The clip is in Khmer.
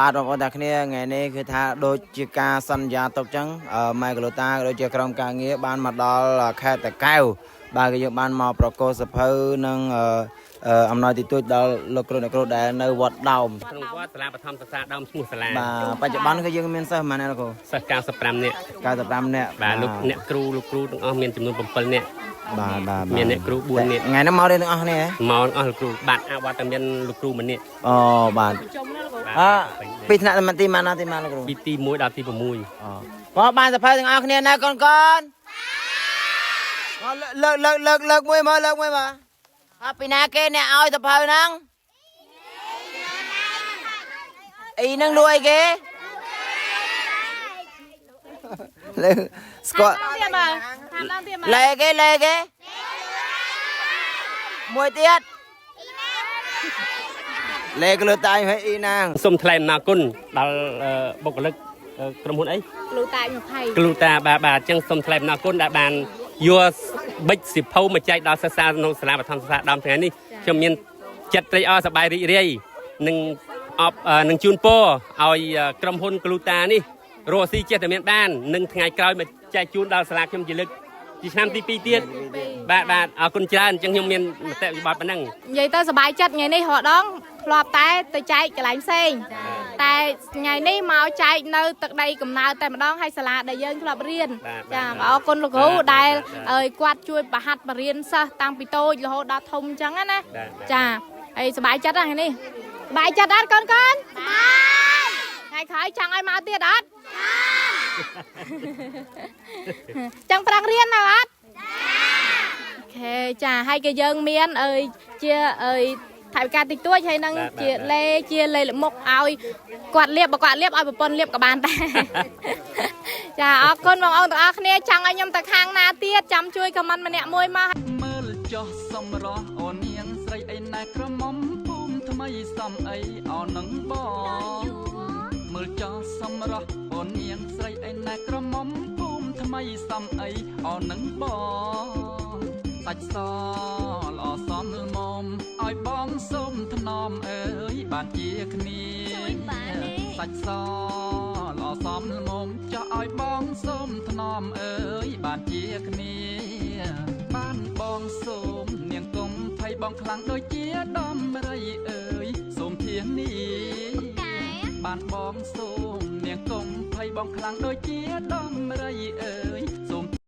បាទបងប្អូនទាំងគ្នាថ្ងៃនេះគឺថាដូចជាការសន្យាទុកចឹងម៉ែក្លូតាក៏ដូចជាក្រុមការងារបានមកដល់ខេត្តតាកែវបាទគឺយើងបានមកប្រកល់សភៅនិងអំណោយតិចតួចដល់លោកគ្រូអ្នកគ្រូដែលនៅវត្តដោម ក្នុងវត្តសាលាបឋមសិក្សាដើមឈ្មោះសាលា បាទបច្ចុប្បន្នគឺយើងមានសិស្សប៉ុន្មានអ្នកលោកគ្រូ សិស្ស95នាក់ 95នាក់ បាទលោកអ្នកគ្រូលោកគ្រូទាំងអស់មានចំនួន7នាក់ បាទបាទ មានអ្នកគ្រូ4នាក់ ថ្ងៃនេះមករៀនទាំងអស់គ្នាហ៎ មកអស់លោកគ្រូបាទអវត្តមានលោកគ្រូម្នាក់ អូបាទអើពីថ្នាក់ទីម៉ានណាទីម៉ានលោកគ្រូ ពីទី1ដល់ទី6 អូបងបានសភៅទាំងអស់គ្នាណាកូនកូនមកលើកលើកលើកលើកមួយមកលើកមួយមកអើពីណាគេអ្នកឲ្យសភៅហ្នឹងអ៊ីហ្នឹងលួយគេលើស្គាល់ ទៀតមើលតាមឡើងទៀតមើល លេគេលេគេមួយទៀតលេក្លូតាយឲ្យអ៊ីណាង សូមថ្លែងអំណរគុណដល់បុគ្គលិកក្រុមហ៊ុនអី គ្រូតា20 គ្រូតាបាទបាទអញ្ចឹងសូមថ្លែងអំណរគុណដែលបានយកបិចសិភៅមកចែកដល់សិស្សានុសាលាបឋមសិក្សាដើមថ្ងៃនេះខ្ញុំមានចិត្តត្រេកអរសប្បាយរីករាយនិងអបនឹងជូនពរឲ្យក្រុមហ៊ុនគ្រូតានេះរកស៊ីចេះតែមានបាននិងថ្ងៃក្រោយមកចែកជូនដល់សាលាខ្ញុំជាលើកជាឆ្នាំទី2ទៀតបាទបាទអរគុណច្រើនអញ្ចឹងខ្ញុំមានមតិយោបល់ប៉ុណ្ណឹង និយាយទៅសប្បាយចិត្តថ្ងៃនេះរដងធ្លាប់តែទៅចែកកន្លែងផ្សេងតែថ្ងៃនេះមកចែកនៅទឹកដីកំណើតតែម្ដងហើយសាលាដែលយើងធ្លាប់រៀនចាអរគុណលោកគ្រូដែលគាត់ជួយប្រហាត់បរៀនសិស្សតាំងពីតូចរហូតដល់ធំអញ្ចឹងណាចាហើយសប្បាយចិត្តហ្នឹងថ្ងៃនេះសប្បាយចិត្តអត់កូនកូនសប្បាយថ្ងៃក្រោយចង់ឲ្យមកទៀតអត់ចង់ប្រឹងរៀននៅអត់អូខេចាហើយក៏យើងមានអើយជាអើយថវិកាតិចតួចហើយនឹងជាលេជាលេលមុខឲ្យគាត់លៀបបើគាត់លៀបឲ្យប្រពន្ធលៀបក៏បានដែរចាអរគុណបងប្អូនទាំងអស់គ្នាចង់ឲ្យខ្ញុំទៅខាងណាទៀតចាំជួយខមមិនម្នាក់មួយមក មើលចោះសំរោះអូននាងស្រីអីណែក្រមុំភូមិថ្មីសំអីអូននឹងបងមើលចោះសំរោះអូននាងស្រីអីណែក្រមុំភូមិថ្មីសំអីអូននឹងបងសាច់សល្អសមល្មមឲ្យបងសុំថ្នមអើយបានជាគ្នាសាច់សល្អសមល្មមចោះឲ្យបងសុំថ្នមអើយបានជាគ្នាបានបងសូមនាងកុំភ័យបងខ្លាំងដូចជាដំរីអើយសូមធានាបានបងសូមនាងកុំភ័យបងខ្លាំងដូចជាដំរីអើយសូម